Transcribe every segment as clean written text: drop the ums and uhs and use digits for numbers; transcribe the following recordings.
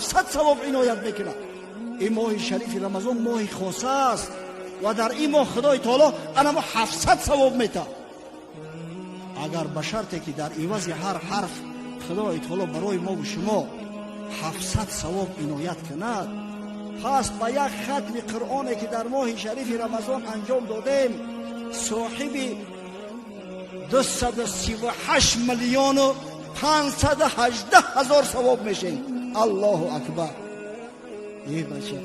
700 савоб иноят мекунад. Ин моҳи шарифи Рамазон моҳи хоса аст ва дар ин моҳ Худои Таоло анамо 700 савоб метаҳад. Агар ба шарте ки дар ивази ҳар ҳарф Худои Таоло барои мо шумо 700 савоб иноят кунад, пас ба як хатми Қуръоне ки дар моҳи шарифи Рамазон анҷом додем, соҳиби 238 миллиону 518 ҳазор савоб мешем. Аллоҳу акбар! Е бача,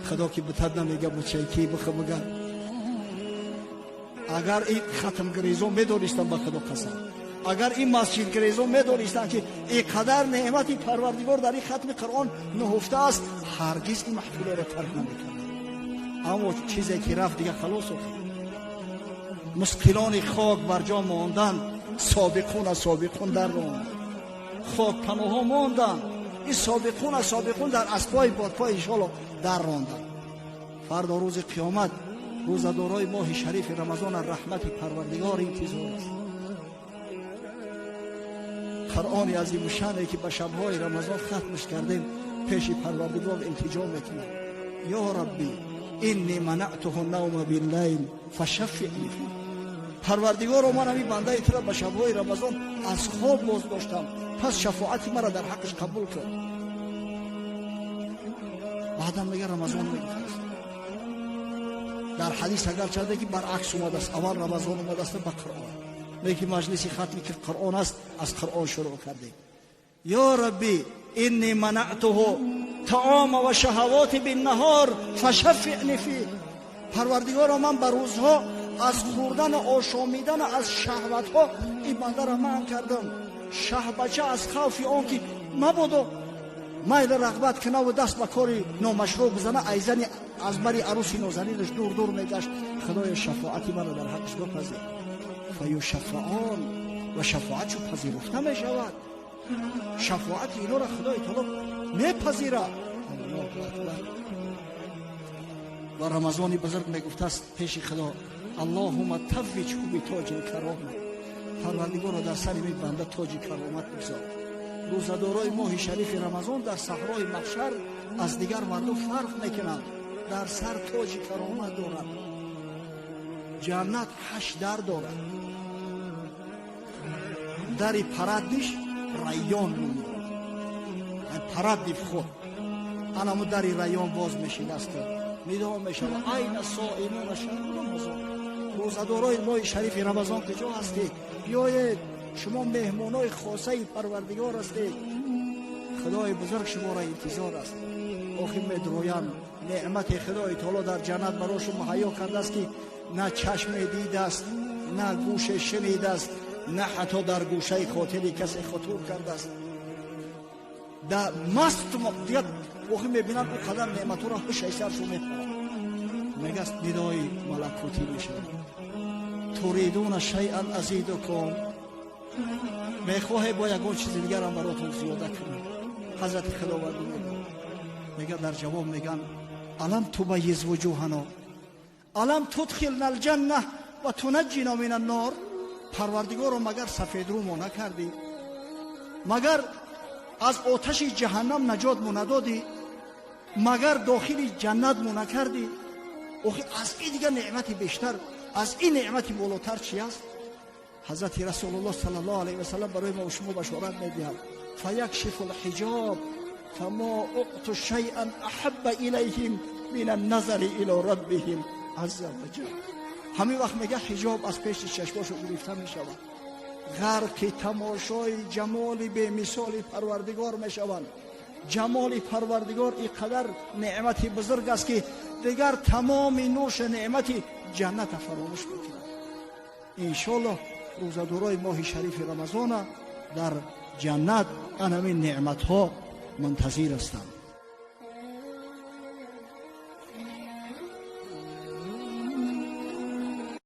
Худо ки бутад намега, бучай ки бихо бигар. Агар ин хатмгирезон медонистам, ба Худо қасам, агар ин масҷидгирезон медонистанд, ки ин қадар неъмати Парвардигор дар ин хатми Қуръон нуҳуфта аст, ҳаргиз ин маҳфилоро тарк намекарданд. Аммо чизе ки рафт, дига халос. Мусқилони хок бар ҷо монданд, собиқуна собиқун дар ронд, хок паноҳҳо монданд, ин собиқуна собиқун дар аспои бодпои иншоалло дар ронданд. Фардо рӯзи қиёмат рӯзадорои моҳи шарифи Рамазон раҳмати Парвардигор интизор аст. Қуръони азимушане ки ба шабҳои Рамазон хатмш кардем, пеши Парвардигор илтиҷо мекунад: «Ё Рабби, инни манатуҳу навма биллайл фашаффиъни фи». Парвардигоро, ман ҳамин бандаи тура ба шабҳои Рамазон аз хоб боз доштам, пас шафоати мара дар ҳаққаш қабул кун. Баъдам мега, Рамазон мегуфтааст дар ҳадис, агарчанде ки баръакс омадааст, аввал Рамазон омадааст ба Қуръон, лекин маҷлиси хатми ки Қуръон аст, аз Қуръон шурӯъ кардем. «Ё Рабби, инни манатуҳу таома ва шаҳавоти биннаҳор фашаффиъни фи». Парвардигоро, ман ба рӯзҳо аз хӯрдану ошомидану аз шаҳватҳо ин бандара манъ кардам. Шаҳбача аз хавфи он ки мабодо майла рағбат кунаву даст ба кори номашрӯъ бизана, айзани аз бари аруси нозанинаш дур дур мегашт. Худоё, шафоати маро дар ҳаққаш бипазир. Фаюшаффаъун, ва шафоатшу пазируфта мешавад. Шафоати инора Худои Таоло мепазирад. Аллоҳу акбар! Ва Рамазони бузург мегуфтааст пеши Худо: «Аллоҳума таввиҷҳу битоҷил карома». Парвардигоро, дар сари ми банда тоҷи каромат бигзор. Рӯзадорои моҳи шарифи Рамазон дар саҳрои маҳшар аз дигар мардум фарқ мекунанд, дар сар тоҷи каромат дорад. Ҷаннат ҳашт дар дорад. Дари парадный ш Райён ном дорад, парадный вход. Анаму дари Райён боз мешидаст, нидо мешавад: «Айна соимуна шаҳру Рамазон?» Рӯзадорои моҳи шарифи Рамазон куҷо ҳастед? Биёед, шумо меҳмонои хосаи Парвардигор ҳастед. Худои бузург шуморо интизор аст. Охир медроянд, неъмати Худои Таоло дар ҷаннат барошон муҳайё кардааст, ки на чашме дидааст, на гӯше шунидааст, на ҳатто дар гӯшаи хотири касе хутур кардааст. Да маст дигар охир мебинанд, ӯ қадар неъматҳоро, ҳушай саршо мепарад. Мегаст, нидои малакутӣ мешавад: «Туридуна шайан азидукум?» Мехоҳе бо ягон чизи дигарам баротон зиёда кунам? Ҳазрати Худованд мега, дар ҷавоб меган: «Алам тубайиз вуҷуҳано, алам тудхилна алҷанна ва тунаҷҷино мин аннор?» Парвардигоро, магар сафедрӯмо накардӣ? Магар аз оташи ҷаҳаннам наҷотмо надодӣ? Магар дохили ҷаннатмо накардӣ? Охи аз ин дигар неъмати бештар, аз ин неъмати болотар чи аст? Ҳазрати Расулуллоҳ саллаллоҳу алайҳи васалам барои мо шумо башорат медиҳад: «Фаякшифу лҳиҷоб, фамо уъту шайъан аҳабба илайҳим мин анназари ило раббиҳим азза ваҷал». Ҳамин вақт, мега, ҳиҷоб аз пеши чашмошо гирифта мешавад, ғарқи тамошои ҷамоли бемисоли Парвардигор мешаванд. Ҷамоли Парвардигор ин қадар неъмати бузург аст, ки дигар тамоми нӯши неъмати ҷанната фаромӯш мекунад. Иншоллоҳ, рӯзадорои моҳи шарифи Рамазона дар ҷаннат ан ҳамин неъматҳо мунтазир ҳастанд.